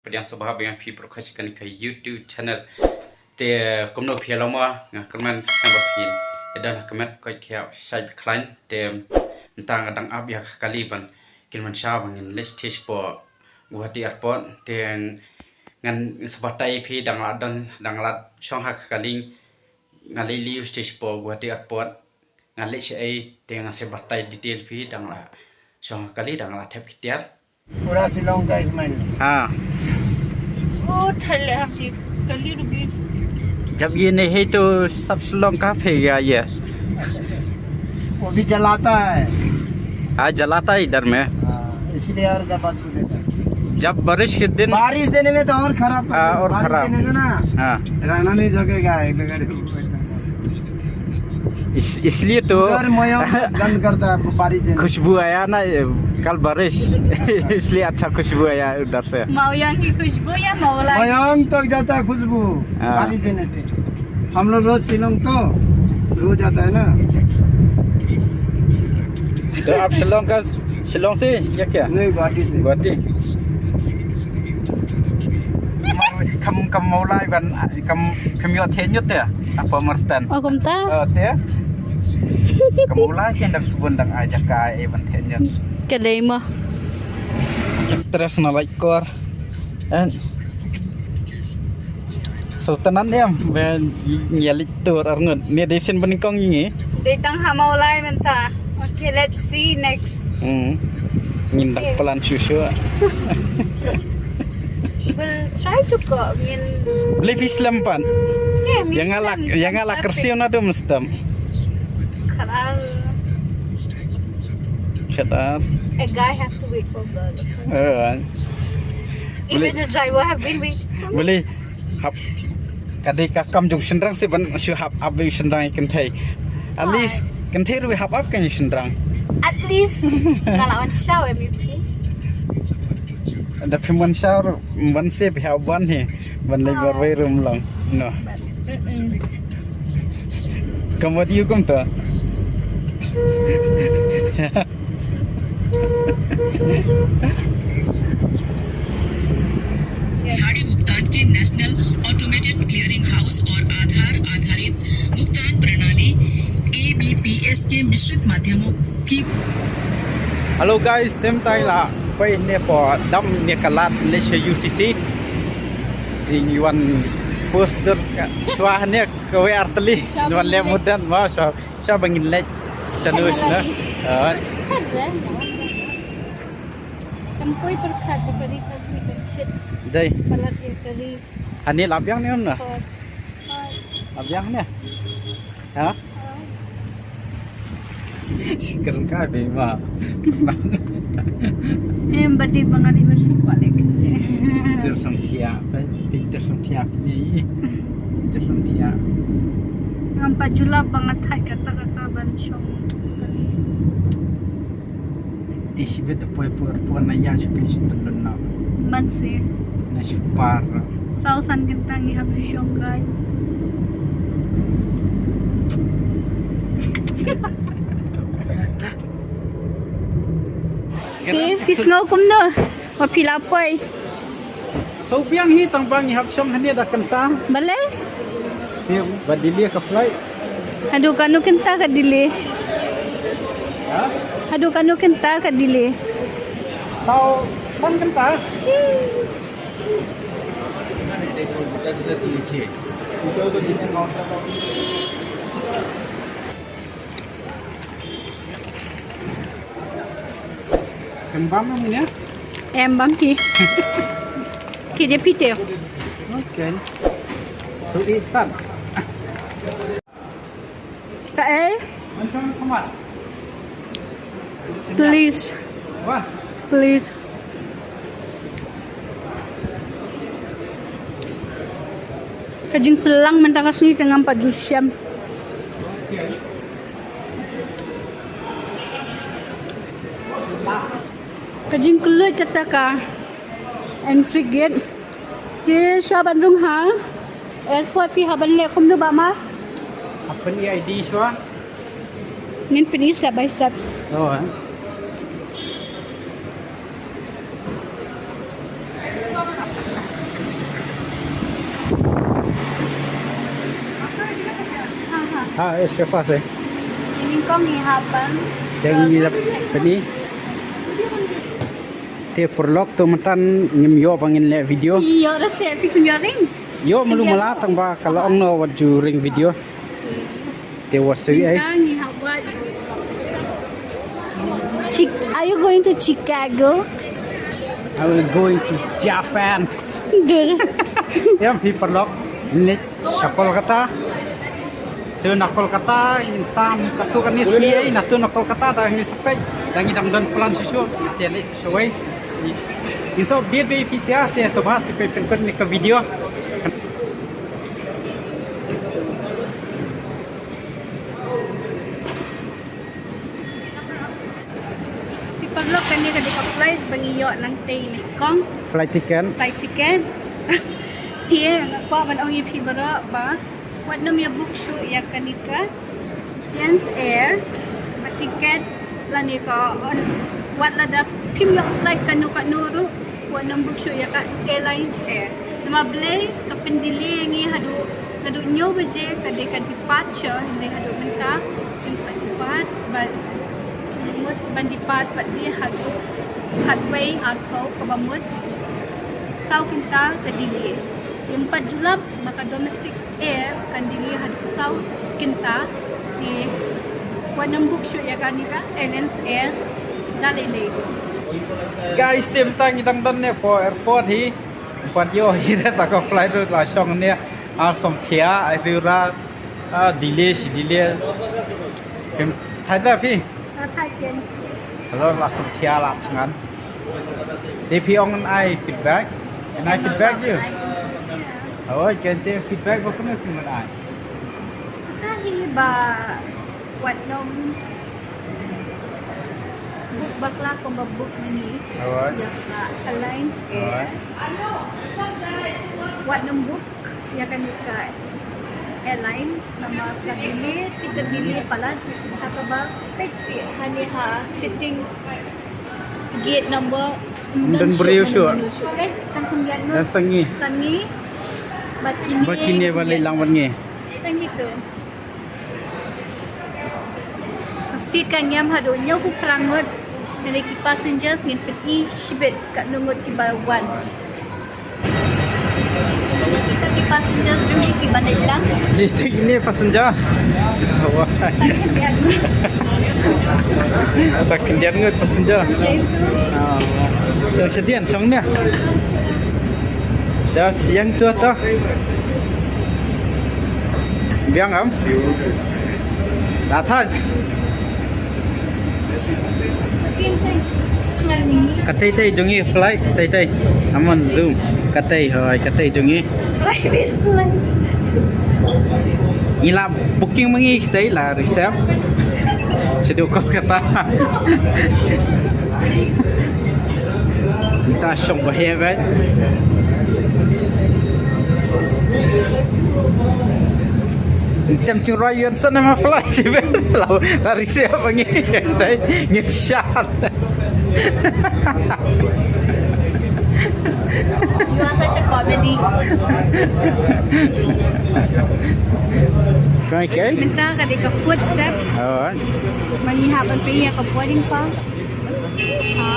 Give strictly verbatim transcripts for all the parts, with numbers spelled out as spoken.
Pdiang sngewbha ba ngan phi pyrkhat sha kane ka YouTube channel. Te kumno phi ïa lama nga kyrmen sngewbha phi ïa don ha ka met koit khiah shait ba khlaiñ. Te mynta nga dang ap ïa ka kali ban kin mynshwa ba ngin leit stage hapoh Guwahati Airport. Te ngan sa batai phi dang la don dang la shong ha ka kali nga leit liu stage hapoh Guwahati Airport. Nga leit shaei te nga sa batai detail phi dang la shong ha kali dang la thep ki tiar. पूरा शिलोंग का एक महीना। हाँ। ओ थले हम ये कली रुबी। जब ये नहीं है तो सब शिलोंग कहाँ पे गया ये? वो भी जलाता है। हाँ, जलाता है इधर में। हाँ, इसलिए और का बात को देता है। जब बारिश के दिन बारिश देने में तो और खराब। हाँ, और बारिश खराब। देने से ना हाँ। रहना नहीं सकेगा एक जगह। इस, इसलिए तो उधर मयंक गंद करता है आपको बारिश देने। खुशबू आया ना ये, कल बारिश। इसलिए अच्छा खुशबू आया उधर से। माओयांग की खुशबू या माओलांग? मयंक तक जाता है खुशबू हाँ। बारिश देने से। हम लोग रोज शिलोंग तो रोज आता है ना। तो आप शिलोंग का, शिलोंग से या क्या? नहीं, गुवाहाटी से। गुवाहाटी। Kam, kam Mawlai ban, kam, kam ïoh thiah ñiut te hapoh Marsden. Oh, kumta? Oh, te. Kam Mawlai ken dang sbun dang ai jaka ai ban thiah ñiut. Ka dei mo. Tres na lai kor. Eh. So tanan em ban ïa leit tur arngut. Ne dei sien banyngkong ïa ngi. Dei tang ha Mawlai mynta. Okay, let's see next. Hmm. Ngin dang plan shuh shuh. We'll try to go. Ngin Beli phi slem pat. Yeah, ïa nga la, ïa nga la kyrsiew naduh mynstep. Khatar. Khatar. A guy have to wait for girl. Eh. Even the driver have been waiting. Beli hap ka dei ka kam jong shynrang se ban shu hap ap ïa u shynrang ïa kynthei. At least kynthei ruh hap ap kan ïa u shynrang. At least nga la wan shaw M V P. Da phim wan shaw ruh wan se phi hap wan hi ban leit bor wei rum long. No. Kam wat ïu kumta. दिहाड़ी भुगतान के नेशनल ऑटोमेटेड क्लियरिंग हाउस और आधार आधारित भुगतान प्रणाली एबीपीएस के मिश्रित माध्यमों की। Hello guys, tem tai la poi ne po dam ne ka lad ne she U C C. Ing yuan poster ka swa ne ka we arteli. Nuan le mudan ma swa. Sha ba ngin leit sha nu sha na. Kan poi pyrkhat ba ka ri ka sni kan shit. Dei. Palat ïa ka ri. Hani lap biang ne na. Lap biang ne. Ha? Sikar ka be ma. Em badi bangani bersih kuat lek. Ter samthia, ter samthia ni. Ter samthia. Ngam pat julap ba nga thait kata kata ban shong. Te shibit da poi por por na ïa shu kan shu tymmen na. Man si. Na shu par. Saw san kynta ngi hap shu shong kai. Te phi sngew kumno? Ba phi la poi. Shu biang hi tang ba ngi hap shong hangne da kynta. Balei? Te ba delay ka flight. Haduh kano kynta ka delay? Ha? Haduh kano kynta ka delay? Saw san kynta. Em bam em nia? Em bam ki. Ki je pite. Okay. So i san. Ka ei. Please. Please. Ka jingslang mynta ka sngi ka ngam pat ju shem. Ka jingkylluid kata ka entry gate. Te shuwa ban rung ha airport phi hap ban leh kumno ba ma? Hap pyni I D shuwa. Ngin pyni step by steps. Oh, eh. Ha, es ke pas eh. Ini kong ni hapan. Jangan ni lap tadi. Te paralok, to mynta ngim ïoh ba ngin leh video. Ïoh da se phi kum ïoh ring. Ïoh malu mala tang ba ka la ong noh wat ju ring video. Te wat sui ai. Tang ni hap wat. Chic-, are you going to Chicago? I will going to Japan. Good. Ïa phi paralok. Ni sha Kolkata. Te na Kolkata, ngin sam, satu kane sngi, eh, na tu na Kolkata, da ngin sa peit, da ngi dang don plan shuh shuh, ngin sa leit shuh shuh, eh. Ngin sa update beit ïa phi sha, te sngewbha sa peit pynban ïa ka video. Phi paralok, kane ka dei ka flight ba ngi ïoh nangtei ne kong. Flight ticket. Flight ticket. Te nga kwah ban ong ïa phi baroh ba wat nym ïa book shuh ïa kane ka Alliance Air, ba ticket lane ka on, wat lada phim ïoh flight kano kano ruh, wat nym book shuh ïa ka Alliance Air. Namar balei ka pyndelay ïa ngi haduh, haduh hynñiew baje ka dei ka departure, hynrei haduh mynta kim pat depart, bad mut ban depart pat dei haduh khatwei arphew, kaba mut saw kynta ka delay. Ym pat jubab ba ka domestic air kan delay haduh saw kynta. Te wat nym book shuh ïa kane ka Alliance Air da lei lei. Guys, te mynta ngi dang don ne hapoh airport hi. Pat ïoh hi re ta ka flight ruh la shong ne ar som thiah ai ri ra, ah, delay shi delay. Phi thait re phi? Ah, thait ken. Hello, la som thiah la thngan. Te phi ong ai feedback. An ai feedback ju. Oh, ken te feedback ba kumno phi ngan ai. Kata hi ba wat nym book bakla kumba book mynne. Alright. Ïa ka Alliance Air. Alright. Wat nym book ïa kane ka airlines namar ka delay, ticket delay palat, kata ba peit shi hangne ha sitting gate number. Ym don briew shuh. Peit tang khyndiat ngut. Tang ngi. Tang ngi. Bad kine. Bad kine ba leit lang bad ngi. Tang ngi tu. Ka seat ka ngiam haduh hynñiewphew phra ngut. Hynrei ki passengers ngin pyni shibit katno ngut kiba wan. Kita ki passengers jong ngi kiba leit lang. Kita kine passenger. Wah. Tak khyndiat ngut. Tak khyndiat ngut passenger. Jai tu. Ah. Shong shadien shong ne. Dah siang tu atau? Biang am? Datang. Ka tei tei jong ngi flight, tei tei. Amon zoom. Ka tei, hoi, ka tei jong ngi. Private flight. Ngi la booking ma ngi, ka tei la reserve. Shaduh Kolkata. Mynta shong ba heh bad. Tem chynroi ïoh sa na ma pla chi bad. La, la reserve ma ngi. Tei ngi shat. You are such a comedy. Kai kai. Mynta ka dei ka fourth step. Oh. Ma ngi hap ban pynïa ka boarding pass. Ha.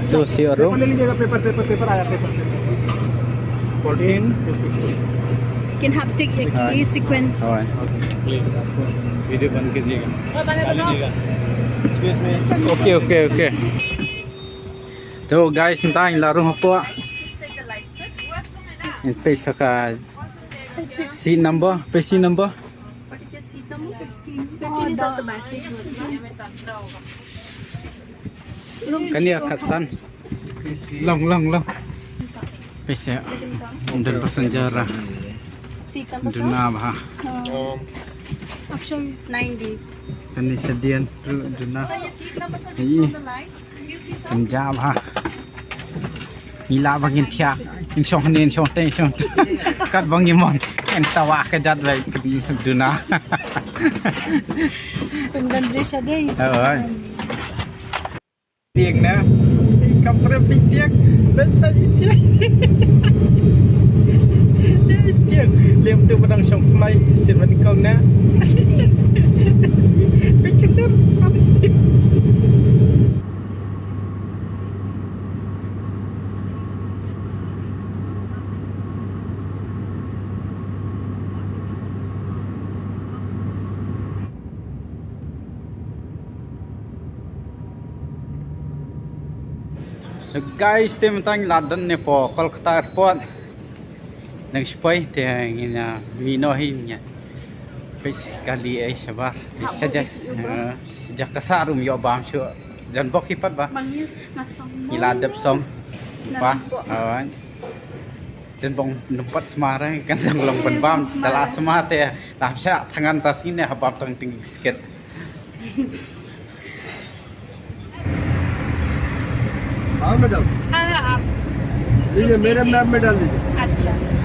Tu si room. Paper, paper, paper, paper, आया paper, paper. Fourteen, fifteen. Kin hap tick ïa ki sequence. Oh. Please. Video बंद कीजिएगा। Excuse me. Okay, okay, okay. To guys, mynta ngi la rung hapoh. Ngi peit sa ka seat number, peit seat number. What is your seat number? Fifteen. Fifteen is at the back. Kane ka san. Long, long, long. Peit sa. Don passenger. Seat number. Duna bha. Um, option nine D. Kane shadien tu duna. So your seat number, sir, is on the line. Pynjah bha. Ngi lah ba ngin thiah. Ngin shong hangne, ngin shong tei, ngin shong tei. Katba ngi mon. Ngin tawah ka jat ba duna. Pynban bri shadei. Oh, oi. Tiang na. Ei, kam prem pi tiang. Bet pa i tiang. Ei, tiang. Lem tu ba dang shong flight. Sin man kong na. Guys, te mynta ngi la don ne po Kolkata Airport. Nang shupai te ngi na mino hi nya. Pes kali ai shabar. Saja. Sejak kasar um yo bam shu. Jan bok hi pat ba. Ngi la dep song. Pa. Jan bong nempat semara kan sang long ban bam. Dala semate. Lah sha tangan tas ini ha bam tang ting bisket. हाँ मैडम। हाँ हाँ आप लीजिए, मेरे मैप में डाल दीजिए। अच्छा।